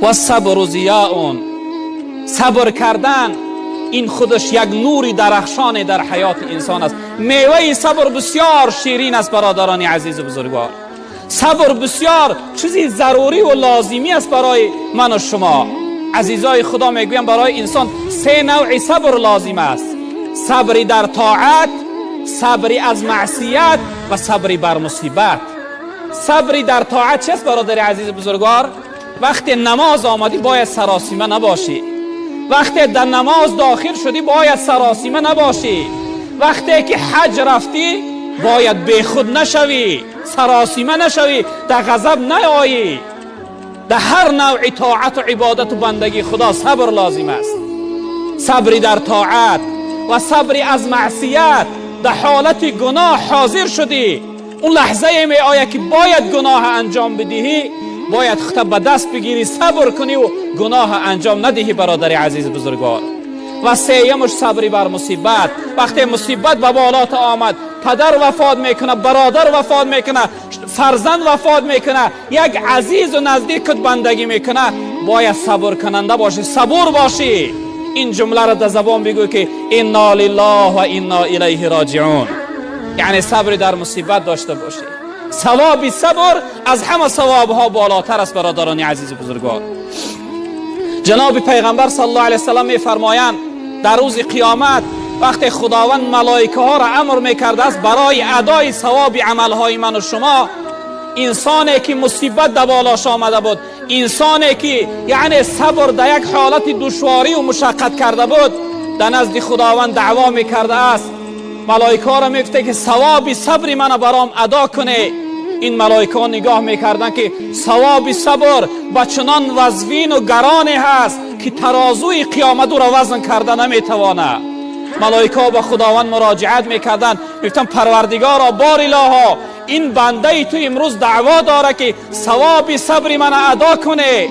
و صبر ضیاء، صبر کردن این خودش یک نوری درخشان در حیات انسان است. میوه صبر بسیار شیرین است برادران عزیز و بزرگوار. صبر بسیار چیزی ضروری و لازمی است برای من و شما. عزیزای خدا، میگویم برای انسان سه نوع صبر لازم است: صبری در طاعت، صبری از معصیت و صبری بر مصیبت. صبری در طاعت چیست برادر عزیز بزرگوار؟ وقتی نماز آمدی باید سراسیمه نباشی، وقتی در نماز داخل شدی باید سراسیمه نباشی، وقتی که حج رفتی باید بیخود نشوی، سراسیمه نشوی، در غضب نیایی. در هر نوع طاعت و عبادت و بندگی خدا صبر لازم است. صبری در طاعت و صبری از معصیت. در حالت گناه حاضر شدی، اون لحظه می آید که باید گناه انجام بدهی، باید خودت به دست بگیری، صبر کنی و گناه انجام ندهی برادر عزیز بزرگوار. و سیمش صبری بر مصیبت. وقتی مصیبت به بالات آمد، پدر وفات میکنه، برادر وفات میکنه، فرزند وفات میکنه، یک عزیز و نزدیکت بندگی میکنه، باید صبر کننده باشی، صبور باشی. این جمله را در زبان بگو که انا لله و انا الیه راجعون. یعنی صبر در مصیبت داشته باشی. ثواب صبر از همه ثواب ها بالاتر است برادران عزیز و بزرگوار. جناب پیغمبر صلی الله علیه وسلم میفرمایند در روز قیامت وقتی خداوند ملائکه ها را امر میکرده است برای ادای ثواب عملهای من و شما، انسانی که مصیبت در بالاش آمده بود، انسانی که یعنی صبر در یک حالت دشواری و مشقت کرده بود، در نزد خداوند دعوا میکرده است. ملائکه ها را میگفته که ثواب صبر من برام ادا کنه. این ملائکه ها نگاه میکردن که ثواب صبر به چنان وزوین و گرانی هست که ترازوی قیامت او را وزن کرده نمیتوانه. ملائکه ها به خداوند مراجعت میکردن، میگفتن پروردگارا، بار الها، این بنده تو امروز دعوا داره که ثواب صبر من ادا کنه.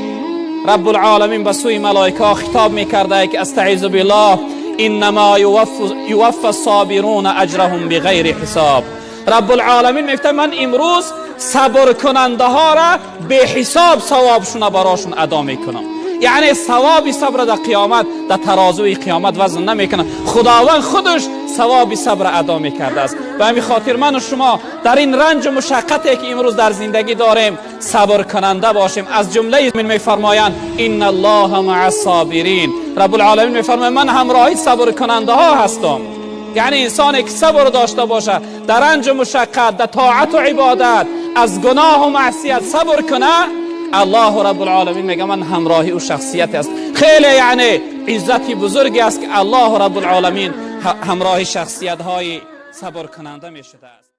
رب العالمین به سوی ملائکه ها خطاب میکرده که استعیذ بالله، انما یوفى الصابرون اجرهم بغیر حساب. رب العالمین میگفته من امروز صبر کننده ها را به حساب ثوابشون براشون ادا میکنم. یعنی ثواب صبر در قیامت، در ترازوی قیامت وزن نمیکنه، خداوند خودش ثواب صبر ادا میکرده است. به همین خاطر من و شما در این رنج و مشقتی که امروز در زندگی داریم صبر کننده باشیم. از جمله من میفرمایند ان الله مع الصابرین. رب العالمین میفرماید من همراهی صبر کننده ها هستم. یعنی انسانی که صبر داشته باشه در رنج و مشقت، در طاعت و عبادت، از گناه و معصیت صبر کنه، الله رب العالمین میگه من همراهی او شخصیت است. خیلی یعنی عزت بزرگی است که الله رب العالمین همراه شخصیت های صبر کننده می شده است.